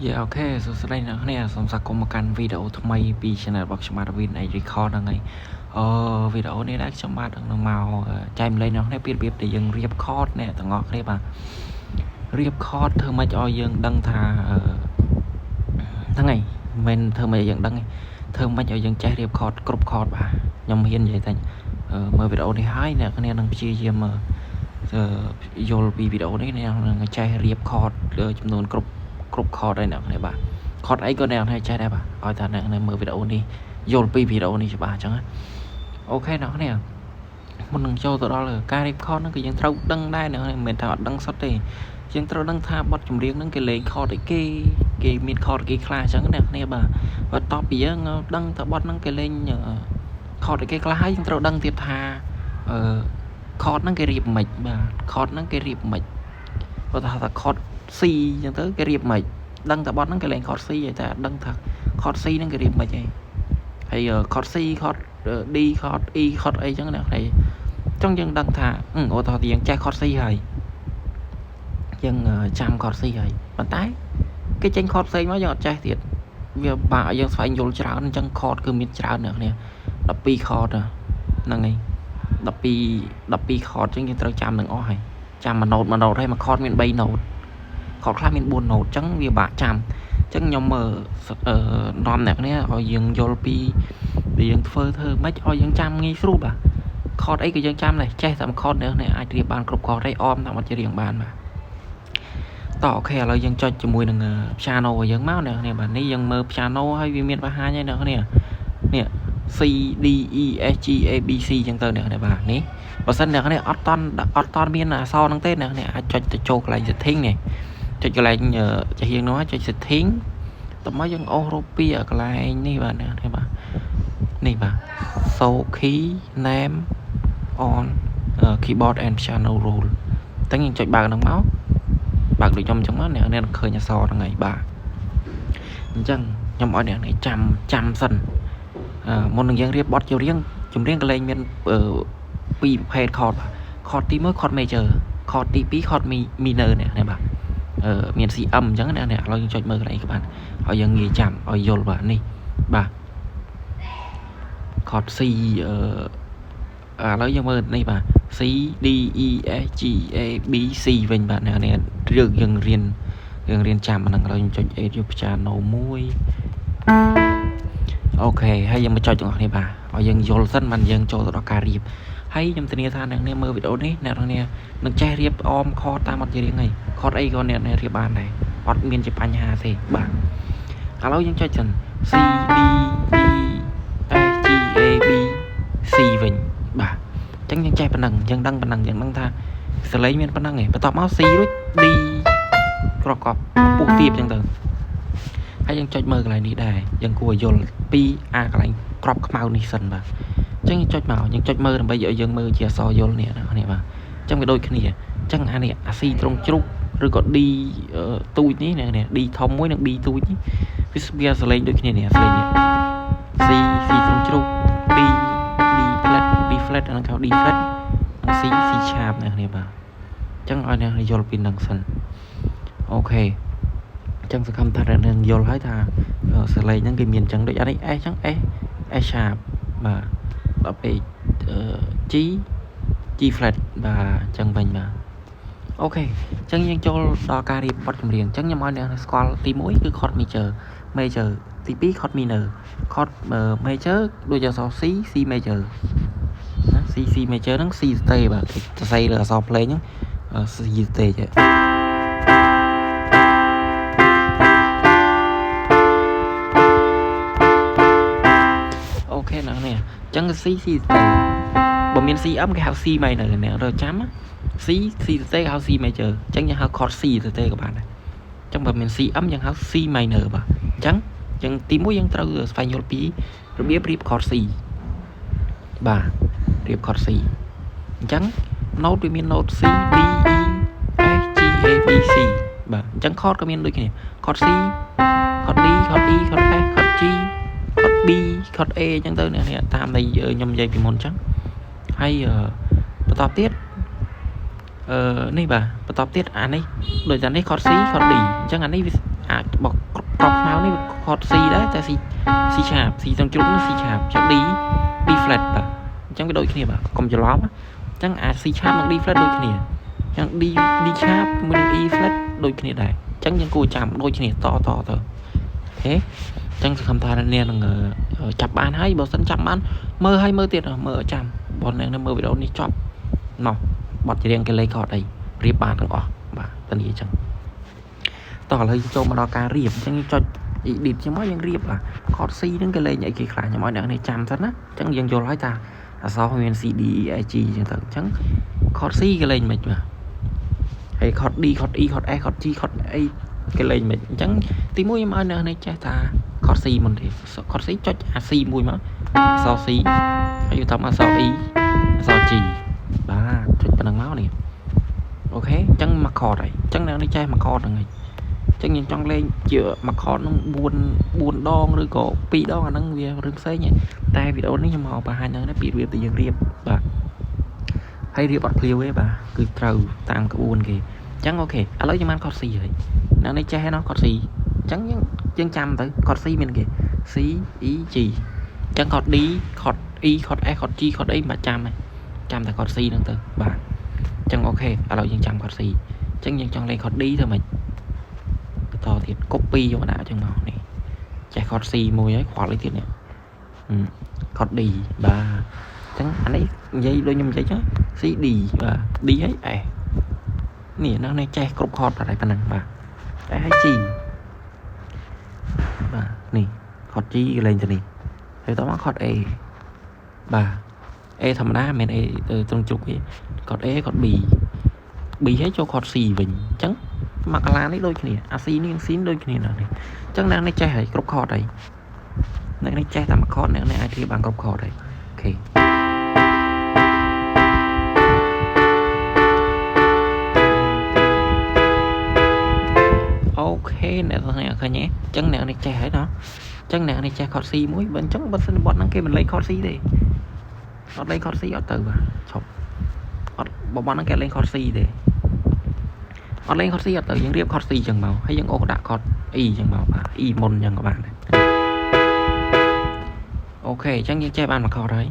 Yeah, OK សួស្តីអ្នកគ្នាសូមស្វាគមន៍មកកាន់វីដេអូថ្មីពី Channel របស់ខ្ញុំបាទ Win ឯ Record ហ្នឹងហើយអឺវីដេអូនេះដែរខ្ញុំបាទនឹងមកចែករំលែកអ្នកគ្នាពីរបៀបដែលយើងរៀប chord អ្នកទាំងអស់គ្នាបាទរៀប chord ធ្វើម៉េចឲ្យយើងដឹងថាហ្នឹងហើយមិនធ្វើម៉េចឲ្យយើងដឹងទេធ្វើម៉េចឲ្យយើងចេះរៀប chord គ្រប់ chord បាទខ្ញុំហ៊ាននិយាយតែមើលវីដេអូនេះហើយអ្នកគ្នានឹងព្យាយាមយល់ពីវីដេអូនេះអ្នកនឹងចេះរៀប chord ចំនួនគ្រប់គ្រប់ chord ហើយអ្នកគ្នាបាទ chord អីក៏អ្នកគ្នាចេះដែរបាទឲ្យតែអ្នកគ្នាមើលវីដេអូនេះយល់ពីវីដេអូនេះច្បាស់អញ្ចឹងណាOK អ្នកគ្នាមុននឹងចូលទៅដល់ការរៀប chord ហ្នឹងគឺយើងត្រូវដឹងដែរអ្នកគ្នាមិនមែនថាអត់ដឹងសុទ្ធទេយើងត្រូវដឹងថាបទចម្រៀងហ្នឹងគេលេង chord អីគេគេមាន chord គេខ្លះអញ្ចឹងអ្នកគ្នាបាទបន្ទាប់ពីយើងដឹងថាបទហ្នឹងគេលេង chord អីគេខ្លះហើយយើងត្រូវដឹងទៀតថាអឺ chord ហ្នឹងគេរៀបមិនបាទ chord ហ្នឹងគេរៀបមិនបើថាថា chord C អញ្ចឹងទៅគេរៀបមិនដឹងតែបទហ្នឹងគេលេង chord C ហើយតែដឹងថា chord C ហ្នឹងគេរៀបមិនឯងហើយ chord C chord D chord E chord អីចឹងអ្នកគ្នាចង់យើងដឹងថាឧទាហរណ៍យើងចេះ chord C ហើយយើងចាំ chord C ហើយប៉ុន្តែគេចេញ chord ផ្សេងមកយើងអត់ចេះទៀតវាបាក់ឲ្យយើងស្វែងយល់ច្រើនអញ្ចឹង chord គឺមានច្រើនអ្នកគ្នា12 chord ហ្នឹងហើយ12 12 chord អញ្ចឹងយើងត្រូវចាំទាំងអស់ហើយចាំមួយ note មួយ note ហើយមួយ chord មាន3 note chord ខ្លះមាន4 note អញ្ចឹងវាបាក់ចាំអញ្ចឹងខ្ញុំមើលនាំអ្នកគ្នាឲ្យយើងយល់ពីដែលយើងធ្វើធ្វើម៉េចឲ្យយើងចាំងាយស្រួលបាទ chord អីក៏យើងចាំដែរចេះតែមួយ chord អ្នកនេះអាចរៀបបានគ្រប់ chord ហើយអមតាមអត់ជារៀងបានបាទតោះ OK ឥឡូវយើងចុចជាមួយនឹង piano របស់យើងមកអ្នកនេះបាទនេះយើងមើល piano ហើយវាមានបង្ហាញហើយអ្នកនេះនេះ C D E F G A B C អញ្ចឹងទៅអ្នកនេះបាទនេះបើសិនអ្នកនេះអត់តន់អត់តន់មានអក្សរហ្នឹងទេអ្នកនេះអាចចុចទៅចូលកន្លែង setting នេះចុចកន្លែងចាហៀងនោះចុច setting តមកយើងអូសរូបពីកន្លែងនេះបាទនេះបាទនេះបាទ show key name on keyboard and piano roll តែយើងចុចបើកហ្នឹងមកបើកដូចខ្ញុំអញ្ចឹងមកអ្នកអ្នកឃើញអក្សរហ្នឹងហើយបាទអញ្ចឹងខ្ញុំឲ្យអ្នកនេះចាំចាំសិនមុននឹងយើងរៀបបទចម្រៀងចម្រៀងកលែងមានពីរប្រភេទ chord បាទ chord ទី1 chord major chord ទី2 chord minor នេះនេះបាទអឺមាន CM អញ្ចឹងណានេះឥឡូវយើងចុចមើលកន្លែងក៏បានឲ្យយើងងាយចាំឲ្យយល់បាទនេះបាទ chord C អឺឥឡូវយើងមើលនេះបាទ C D E F G A B C វិញបាទអ្នកនេះរឿងយើងរៀនយើងរៀនចាំអាហ្នឹងឥឡូវខ្ញុំចុច A យក piano មួយ OK ហើយយើងមកចុចទាំងអស់គ្នាបាទឲ្យយើងយល់សិនបានយើងចូលទៅដល់ការរៀបហើយខ្ញុំធានាថាអ្នកនាងមើលវីដេអូនេះអ្នកនាងនឹងចេះរៀបអម chord តាមអត់ជារៀងហើយ chord អីក៏អ្នកនាងរៀបបានដែរអត់មានជាបញ្ហាទេបាទឥឡូវយើងចុចសិន C D E F G A B C វិញបាទអញ្ចឹងយើងចេះប៉ុណ្ណឹងយើងដឹងប៉ុណ្ណឹងយើងដឹងថាសលេងមានប៉ុណ្ណឹងឯងបន្ទាប់មក C រួច D ក្រកបពុះទៀបអញ្ចឹងទៅហើយយើងចុចមើលកន្លែងនេះដែរយើងគួរយល់ពីអាកន្លែងក្របខ្មៅនេះសិនបាទអញ្ចឹងយើងចុចមកយើងចុចមើលដើម្បីឲ្យយើងមើលជាអក្សរយល់នេះណានេះបាទអញ្ចឹងវាដូចគ្នាអញ្ចឹងអានេះអា C ត្រង់ជ្រុកឬក៏ D ទូចនេះនេះ D ធំមួយនិង B ទូចនេះវាសលេងដូចគ្នានេះសលេងនេះ C C ត្រង់ជ្រុក D D flat D flat អាហ្នឹងគេហៅ D flat និង C C sharp អ្នកនេះបាទអញ្ចឹងឲ្យអ្នកយល់ពីនឹងសិន OK អញ្ចឹងសង្ឃឹមថាអ្នកនឹងយល់ហើយថាសលេងហ្នឹងគេមានអញ្ចឹងដូចអានេះ S អញ្ចឹង S S sharp បាទដល់ពេល G G flat បាទអញ្ចឹងវិញបាទ OK អញ្ចឹងយើងចូលដល់ការរៀបបទចម្រៀងអញ្ចឹងខ្ញុំឲ្យអ្នកស្គាល់ទី1គឺ chord major major ទី2 chord minor chord major ដូចអក្សរ C C major ណា C C major ហ្នឹង C ស្ទេបាទគេសរសេរលើអក្សរភ្លេងហ្នឹង C ស្ទេចេះ OK អ្នកនេះអញ្ចឹង C C ស្ទេបើមាន CM គេហៅ C minor អ្នករកចាំ C C ស្ទេគេហៅ C major អញ្ចឹងយើងហៅ chord C ស្ទេក៏បានដែរអញ្ចឹងបើមាន CM យើងហៅ C minor បាទអញ្ចឹងចឹងទី1យើងត្រូវស្វែងយល់ពីរបៀបរៀប chord C បាទរៀប chord C អញ្ចឹង note វាមាន note C D E F G A B C បាទអញ្ចឹង chord ក៏មានដូចគ្នា chord C chord D chord E chord F chord G chord B chord A អញ្ចឹងទៅអ្នកនេះតាមដែលខ្ញុំនិយាយពីមុនអញ្ចឹងហើយបន្តទៀតអឺនេះបាទបន្តទៀតអានេះដូចតែនេះ chord C chord D អញ្ចឹងអានេះវា អាចបកក្របខ្មៅនេះ chord C ដែរតែ C C sharp C ត្រង់ជ្រុងនោះ C sharp ចឹង D D flat បាទអញ្ចឹងវាដូចគ្នាបាទកុំច្រឡំអញ្ចឹងអា C sharp និង D flat ដូចគ្នាអញ្ចឹង D D sharp ជាមួយនឹង E flat ដូចគ្នាដែរអញ្ចឹងយើងគួរចាំដូចគ្នាតតទៅ OK អញ្ចឹងសង្ឃឹមថាអ្នកនឹងចាប់បានហើយបើសិនចាប់បានមើលហើយមើលទៀតមើលចាំបើអ្នកនឹងមើលវីដេអូនេះចប់ណោះបទច្រៀងគេលេងខតអីរៀបបានទាំងអស់បាទតានេះអញ្ចឹងតោះឥឡូវចូលមកដល់ការរៀបអញ្ចឹងចុច edit ចឹងមកយើងរៀបបាទ chord C ហ្នឹងគេលេងអីគេខ្លះខ្ញុំឲ្យអ្នកនេះចាំសិនណាអញ្ចឹងយើងយល់ហើយថាអក្សរមាន C D E F G អញ្ចឹងទៅអញ្ចឹង chord C គេលេងមិនបាទហើយ chord D chord E chord F chord G chord A គេលេងមិនអញ្ចឹងទីមួយខ្ញុំឲ្យអ្នកនេះចេះថា chord C មុនទេ chord C ចុចអា C មួយមកអក្សរ C ហើយយកតាមអក្សរ E អក្សរ G បាទចុចប៉ុណ្ណឹងមកនេះ OK អញ្ចឹងមក chord ហើយអញ្ចឹងអ្នកនេះចេះមក chord ហ្នឹងហើយអញ្ចឹងយើងចង់លេងជាមួយ chord ហ្នឹង4 4ដងឬក៏2ដងអាហ្នឹងវារឿងផ្សេងតែវីដេអូនេះខ្ញុំមកបង្ហាញហ្នឹងពីរបៀបដែលយើងរៀបបាទហើយរៀបអត់ភ្លាវទេបាទគឺត្រូវតាមក្បួនគេអញ្ចឹង OK ឥឡូវយើងបាន chord C ហើយអ្នកនេះចេះហើយណោះ chord C អញ្ចឹងយើងយើងចាំទៅ chord C មានគេ C E G អញ្ចឹង chord D chord E chord F chord G chord A មិនបាច់ចាំទេចាំតែ chord C ហ្នឹងទៅបាទអញ្ចឹង OK ឥឡូវយើងចាំ chord C អញ្ចឹងយើងចង់លេង chord D ធ្វើម៉េចបន្តទៀត copy យកមកដាក់អញ្ចឹងមកនេះចេះ chord C មួយហើយខ្វល់អីទៀតនេះ chord D បាទអញ្ចឹងអានេះនិយាយដូចខ្ញុំនិយាយចឹង C D បាទ D ហើយ F នេះនៅនេះចេះគ្រប់ chord បាត់ហើយប៉ុណ្ណឹងបាទ F ហើយ G បាទនេះ chord G គេលេងទៅនេះហើយតមក chord A បាទ A ធម្មតាមិនមែន A ទៅត្រង់ជ្រុកទេ chord A chord B B ហើយចូល chord C វិញអញ្ចឹងមកកាឡានេះដូចគ្នាអា C នេះនិង C ដូចគ្នាណាស់នេះអញ្ចឹងអ្នកនេះចេះហើយគ្រប់ chord ហើយអ្នកនេះចេះតែមួយ chord អ្នកនេះអាចរៀបបានគ្រប់ chord ហើយ OK OK អ្នកទាំងនេះឃើញទេអញ្ចឹងអ្នកនេះចេះហើយណោះអញ្ចឹងអ្នកនេះចេះ chord C មួយបើអញ្ចឹងបើសិនបទហ្នឹងគេមិនលេង chord C ទេអត់លេង chord C អត់ទៅបាទឈប់អត់បបហ្នឹងគេលេង chord C ទេអត់លេង chord C អត់ទៅយើងរៀប chord C អញ្ចឹងមកហើយយើងអូសដាក់ chord E អញ្ចឹងមកបាទ E មុនអញ្ចឹងក៏បានដែរ OK អញ្ចឹងយើងចេះបានមួយ chord ហើយ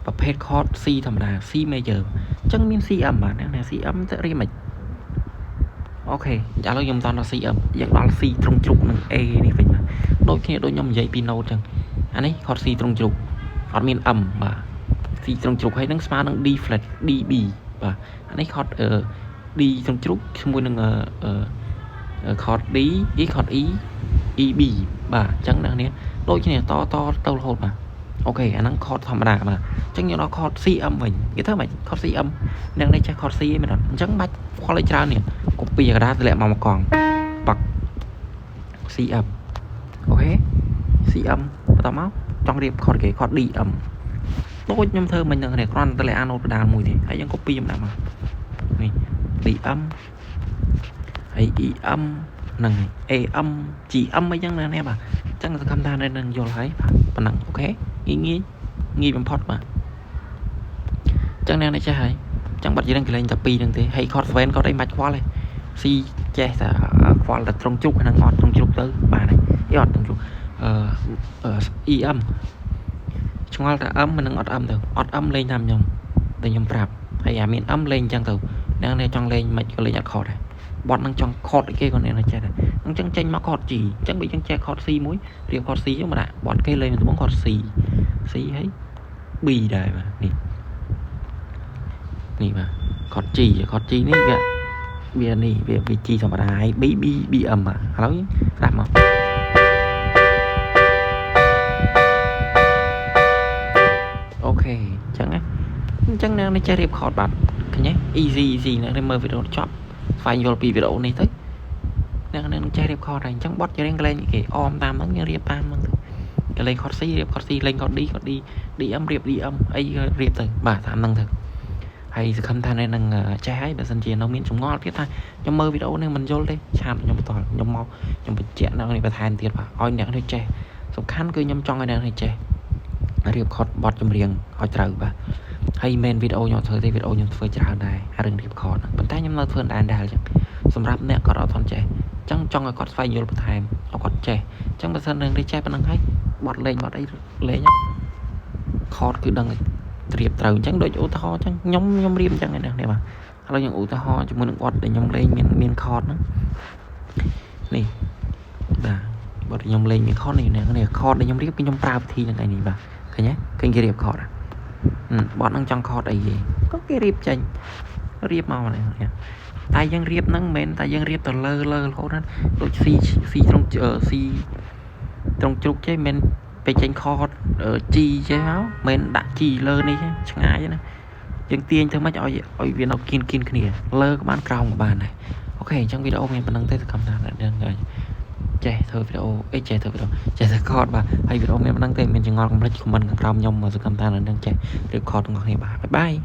ប្រភេទ chord C ធម្មតា C major អញ្ចឹងមាន CM បាទអ្នក CM ទៅរៀបមិន OK ឥឡូវខ្ញុំមិនតដល់ CM យើងដល់ C ត្រង់ជ្រុកនឹង A នេះវិញបាទដូចគ្នាដូចខ្ញុំនិយាយពី note អញ្ចឹងអានេះ chord C ត្រង់ជ្រុកអត់មាន M បាទ C ត្រង់ជ្រុកហើយនឹងស្មើនឹង D flat D B បាទអានេះ chord D ត្រង់ជ្រុកជាមួយនឹងអឺ chord D E chord E E B បាទអញ្ចឹងអ្នកនេះដូចគ្នាតតទៅរហូតបាទ OK អាហ្នឹង chord ធម្មតាបាទអញ្ចឹងយើងដល់ chord CM វិញគេធ្វើម៉េច chord CM អ្នកនេះចេះ chord C ឯងមែនអត់អញ្ចឹងបាច់ខ្វល់ឲ្យច្រើននេះ copy កដាតម្លាក់មកមួយកង់បាក់ CM OK CM បន្តមកចង់រៀប chord គេ chord DM ដូចខ្ញុំធ្វើមិញហ្នឹងនេះគ្រាន់តែតម្លាក់អាណូតបដាលមួយទេហើយយើង copy ខ្ញុំដាក់មកនេះ DM ហើយ EM ហ្នឹងហើយ AM GM អីចឹងណានេះបាទអញ្ចឹងសង្ឃឹមថានៅនឹងយល់ហើយបាទប៉ុណ្ណឹង OK ងាយងាយងាយបំផុតបាទអញ្ចឹងអ្នកនេះចេះហើយអញ្ចឹងបាត់យើងកលែងតែពីរហ្នឹងទេហើយ chord 7 chord អីមិនបាច់ខ្វល់ទេ C ចេះតែខ្វល់តែត្រង់ជ្រុកហ្នឹងអត់ត្រង់ជ្រុកទៅបានហើយអីអត់ត្រង់ជ្រុកអឺ EM ឆ្ងល់តែ M មិននឹងអត់ M ទៅអត់ M លេងតាមខ្ញុំតែខ្ញុំប្រាប់ហើយអាមាន M លេងអញ្ចឹងទៅអ្នកនេះចង់លេងមិនក៏លេងអត់ខុសដែរបត់នឹងចង់ខតគេក៏អ្នកចេះដែរអញ្ចឹងចេញមកខត G អញ្ចឹងបើយើងចេះខត C មួយរៀបខត C មកដាក់បត់គេលេងដំបូងខត C C ហើយ B ដែរបាទនេះនេះបាទខត G ខត G នេះវាវានេះវាវា G ធម្មតាហើយ B B B M បាទឥឡូវស្ដាប់មក OK អញ្ចឹងណាអញ្ចឹងអ្នកនេះចេះរៀបខតបាទឃើញទេ easy easy អ្នកនេះមើលវីដេអូចប់ស្វែងយល់ពីវីដេអូនេះទៅអ្នកនឹងចេះរៀបខតហើយអញ្ចឹងបត់ជារៀងកលែងគេអមតាមហ្នឹងយើងរៀបតាមហ្នឹងទៅកលែងខត C រៀបខត C លេងខត D ខត D DM រៀប DM អីរៀបទៅបាទតាមហ្នឹងទៅហើយសង្ឃឹមថានៅនឹងចេះហើយបើសិនជានៅមានចម្ងល់ទៀតថាខ្ញុំមើលវីដេអូនេះមិនយល់ទេ chat ខ្ញុំបន្តខ្ញុំមកខ្ញុំបញ្ជាក់អ្នកនេះបន្ថែមទៀតបាទឲ្យអ្នកនេះចេះសំខាន់គឺខ្ញុំចង់ឲ្យអ្នកនេះចេះរៀបខតបត់ចម្រៀងឲ្យត្រូវបាទហើយមិនវីដេអូខ្ញុំធ្វើទេវីដេអូខ្ញុំធ្វើច្រើនដែរអារឿងរៀបខតហ្នឹងប៉ុន្តែខ្ញុំនៅធ្វើដែរដែរអញ្ចឹងសម្រាប់អ្នកគាត់អត់ទាន់ចេះ ចឹងចង់ឲ្យគាត់ស្វែងយល់បន្ថែមឲ្យគាត់ចេះអញ្ចឹងបើសិននឹងនេះចេះប៉ុណ្្នឹងហើយបត់លេងបត់អីលេង chord គឺដឹងត្រៀបត្រូវអញ្ចឹងដូចឧទាហរណ៍អញ្ចឹងខ្ញុំខ្ញុំរៀបអញ្ចឹងឯនេះបាទឥឡូវខ្ញុំឧទាហរណ៍ជាមួយនឹងបទដែលខ្ញុំលេងមានមាន chord ហ្នឹងនេះបាទបទខ្ញុំលេងមាន chord នេះនេះ chord ដែលខ្ញុំរៀបគឺខ្ញុំប្រើវិធីហ្នឹងឯនេះបាទឃើញទេឃើញគេរៀប chord បទហ្នឹងចង់ chord អីគេក៏គេរៀបចេញរៀបមកនេះតែយើងរៀបហ្នឹងមិនមែនតែយើងរៀបទៅលើលើរហូតណាដូចស៊ីស៊ីត្រង់ស៊ីត្រង់ជ្រុកចេះមិនពេលចេញ chord G ចេះមកមិនដាក់ G លើនេះឆ្ងាយណាយើងទាញធ្វើម៉េចឲ្យឲ្យវានៅគៀនគៀនគ្នាលើក៏បានក្រោមក៏បានដែរ OK អញ្ចឹងវីដេអូមានប៉ុណ្្នឹងទេសកម្មថាអ្នកនឹងចេះធ្វើវីដេអូអីចេះធ្វើវីដេអូចេះធ្វើ chord បាទហើយវីដេអូមានប៉ុណ្្នឹងទេមានចងល់កុំភ្លេច comment ខាងក្រោមខ្ញុំមកសកម្មថាអ្នកនឹងចេះរៀប chord ទាំងអស់គ្នាបាទ bye bye.